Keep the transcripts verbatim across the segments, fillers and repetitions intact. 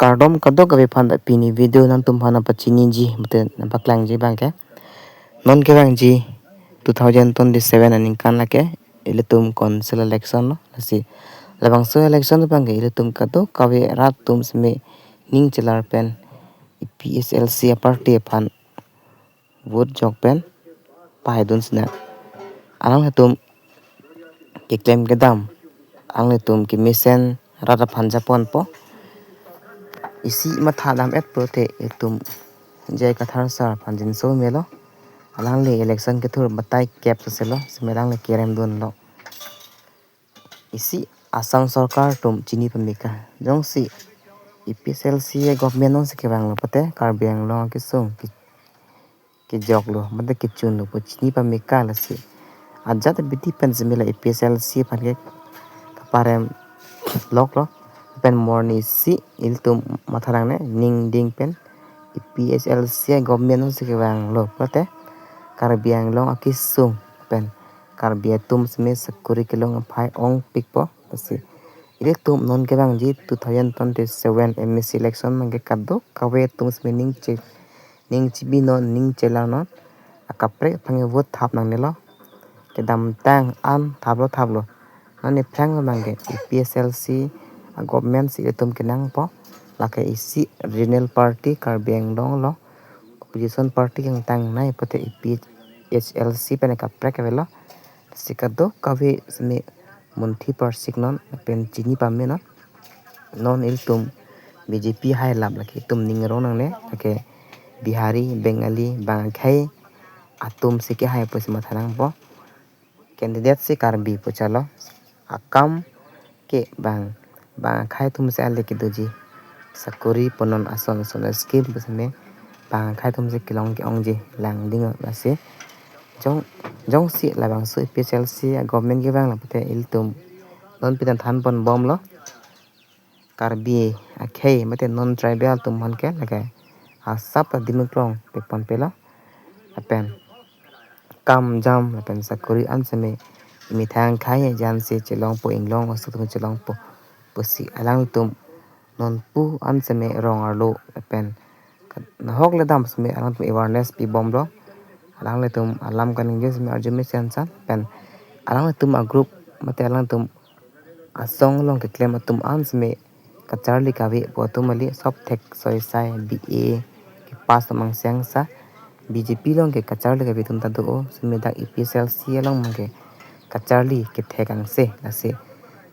Kardom kadokave aphan ta pini video nangtum aphan nangpachiniji mate nangpaklangji abangke. Non kevangji two thousand twenty-seven aningkan lake ilitum council election lo, lasi labangso election abangke ilitum kadokave rat atum seme ning chelar pen A P H L C a-party aphan vote jok pen pahaidun sinang. Alanglitum keklem kedam, alanglitum kemesen rat aphan japonpo. Isi matha dam-et pulote itum J I Kathar sir aphan jinso melo. Alangli election kethur batai kep seselo, seme alangli kerem dunlo. Isi Assam sorkar atum chini pameka. Jongsi A P H L C a-government jongsi kevanglo pulote Karbi Anglong akesung ke, kejoklo mate kechunlo pu chini pameka, lasi ajat abidi pen seme la A P H L C aphan ke kaparem loklo. Pen morni isi ilitum matha nangne, ning ding pen A P H L C a-government jongsi kevanglo pulote Karbi Anglong akesung pen Karbi atum seme sakori kelong aphai ongpikpo. Lasi ilitum non kevangji two thousand twenty-seven M A C election abangke kadokave atum seme ning che, ning chebi non, ning chelar non. Akaprek aphan ke vote thap nangnelo. Kedamtang an thaplo thaplo. Non aphrang abangke A P H L C a-government si ilitum kenangpo. Lake isi regional party Karbi Anglong lo, opposition party kangtangnei pulote A P H L C pen kaprek avelo. Si kadokave seme munthi parsik non pen chini pame non. Non ilitum B J P hailap lake itum ning arong nangne, lake Bihari, Bengali, bang akhei atum si kehai pusi matha nangpo. Candidate si Karbi pu chalo. Akam ke bang, bang akhei atum si ale kedoji. Sakori pu non ason ason scheme pu seme bang akhei atum si kelong ke-ongji, lang ding lasi. Jong, jongsi labangso A P H L C a-government kevanglo pulote ilitum non pitan than ponbomlo. Karbi akhei mate non tribal atum aphan ke lake asap adim aklong pekponpelo. Lapen kam jam lapen sakori an seme imethang akhei jan si chelongpo, inglong oso atum chelongpo pusi alangtum nonpu an seme rong arlo lapen nahok ledam seme alangtum awareness pibomlo. Alanglitum alam kaningje seme arju mesen san pen alanglitum a-group mate alangtum asong along keklem atum an seme kacharli kave pu atum kali, sop thek soi sai B A kepass atum angseng sa. B J P along ke kacharli kave atum ta do-o, seme dak A P H L C along abangke kacharli kethek angse, lasi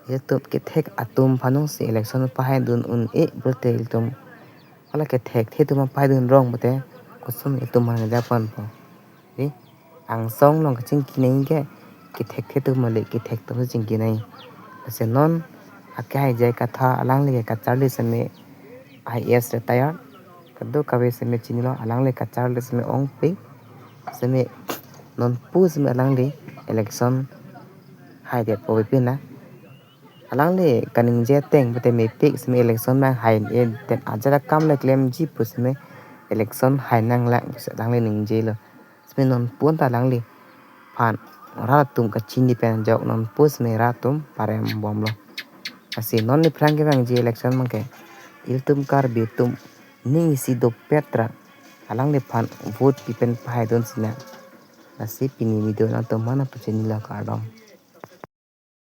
ilitum kethek atum aphan jongsi election pahaidun un-e pulote ilitum hala kethekthe atum pahaidun rong pulote koson ilitum aphan japonpo. Ri, angsong along kachingki nangji ke kethekthe atum ale kethek atum si chingki nangji. Lasi non akehai J I Kathar alangli ke kacharli seme I A S retired. Kadokave seme chinilo, alangli kacharli seme ongpik. Seme nonpu seme alangli election haidetpo pipin na. Alangli kaningje ateng pulote mepik seme election abang hai-e, then ajat akam le klemji pu seme election hai nanglang pusi alangli ningjelo. Seme nonpu anta alangliphan rat atum kachini pen ajok nonpu seme rat atum parembomlo. Lasi non aphrang kevangji election abangke ilitum Karbi atum ning isi dopet ra alangliphan vote pi pen pahaidun sinang. Lasi pini video nangtum aphan nangpachinilo, kardom.